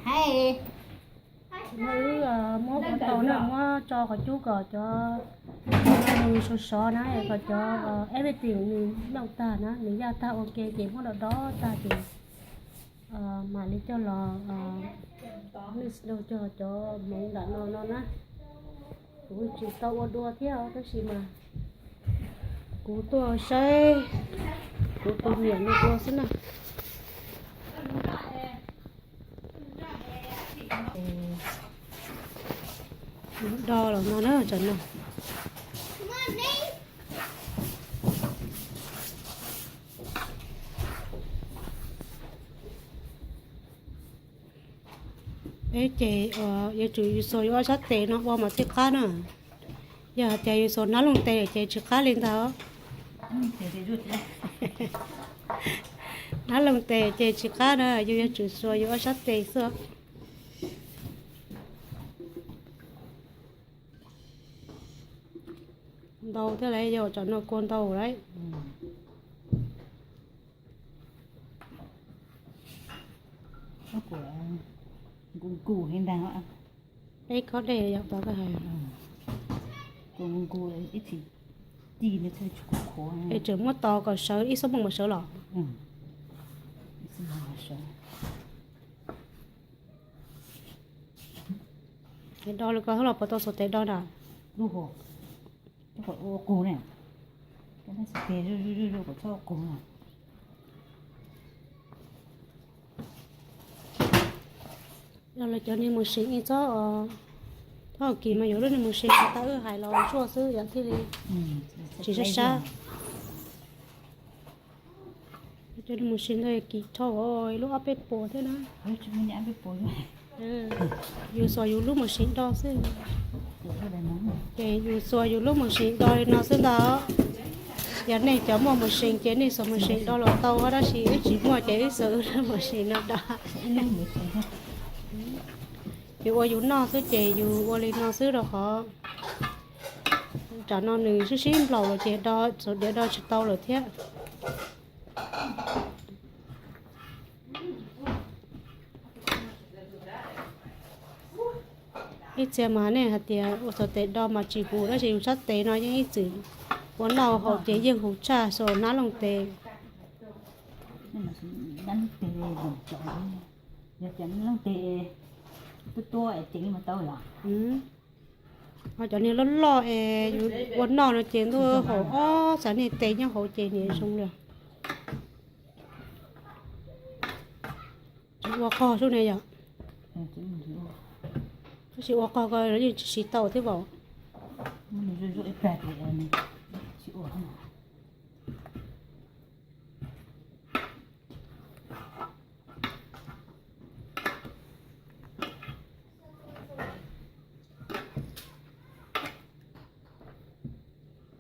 Wb muab ua tau na, muab tso qhov cub kom cov nws sov sov na, kom cov everything nws loj tag na, nws yaj tag ua ke ces muab do do tag ces mam li coj los mix rau cov hmoov nram no no na. Kuv tsis tau ua dua thiab tab sis mas kuv tuaj saib kuv tus niam nws ua xwb na. Do los no na, tsam no. Peb ces yuav tsum yus xuas yus ob sab tes no ua mas thiaj qab na. Yog hais tias yus xuas hnab looj tes ces tsis qab li ntag. Hnab looj tes ces tsis qab na, yus yuav tsum xuas yus ob sab tes xwb. Ntau thiab lawm, yog tsam no kua ntau lawm. Nkus nkus li ntag. Peb khob dej yog tau koj hais. Nkus nkus ib txhis ci li thiaj tsis khuav. Es tseem muab tos kom sawv ib xuab moos mas sawv los. Es do li ko xwb los puas tau xuas tes do na? Lub hauv, ua qus ne, tes zuj zuj zuj zuj kom txhob ua qus na. Yog lawv cov niag machine ib txob, txhob hauv kis mas yuav lub niag machine tau wb hais los zuaj xwb yom thiaj li tsis sab sab. Cov niag machine ntawd kis dhau, lub ob peb puas thiab na. Yus xuas yus lub machine do xwb. Ces yus xuas yus lub machine do li no xwb ntag. Yog nej cov muaj machine ces nej xuas machine do los tau, tab sis wb tsis muaj ces wb xuas wb lub machine no do. Yus ua yus noj xwb ces yus ua li no xwb rau qhov tsam no nws sib sib nplaum los ces do, xuas diav do tsis tau lawm thiab. Ib txhia mas nej hais tias ua xuas tes do mas tsis huv, tab sis yus sab tes no yeej ib txwm ua noj haus ces yeej huv tshaj xuas hnab looj tes. Yog tias looj tes tuab tuab es ceev mas tau los. Ho cov niag loj loj es yus ua noj no ces ntuj haum ob xav niag tes nyob hauv ces niam zoo li. Tsis ua qog sub ne yom? Tab sis ua qog ko yeej tsis siv tau thiab vaum.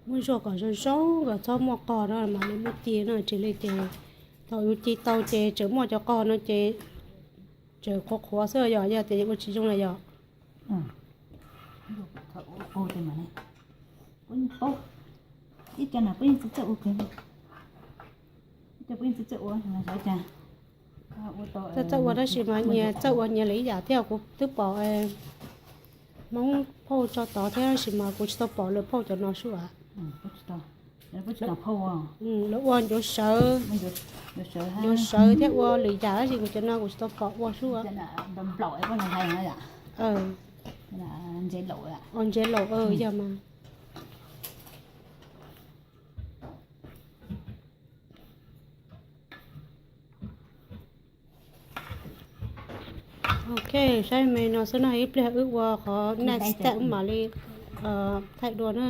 Muab zuaj kom zoo zoo kom txhob muaj qog no mas li muab ci no tsis li ces thaum yus ci tau ces tseem muaj cov qog no ces tseem qhuav qhuav xwb yom, yog tias yus ua tsis zoo na yom. Ib co no peb yeej txawj ua kawg, ib co peb yeej txawj ua, txawj ua tab sis mas nyias txawj ua nyias li ib yam thiab. Kuv twb pom Hmoob phauj tso tod thiab tab sis mas kuv tsis tau pom lawv phauj cov no sub. Lawv ua ncuav sawv, ncuav sawv thiab ua lwm yam tab sis kuv cov no kuv tsis tau pom ua sub. Ua ntsev laum yog mas. Ok, saib me no xwb no, ib pliag wb ua qhov next step mam li thaij dua na.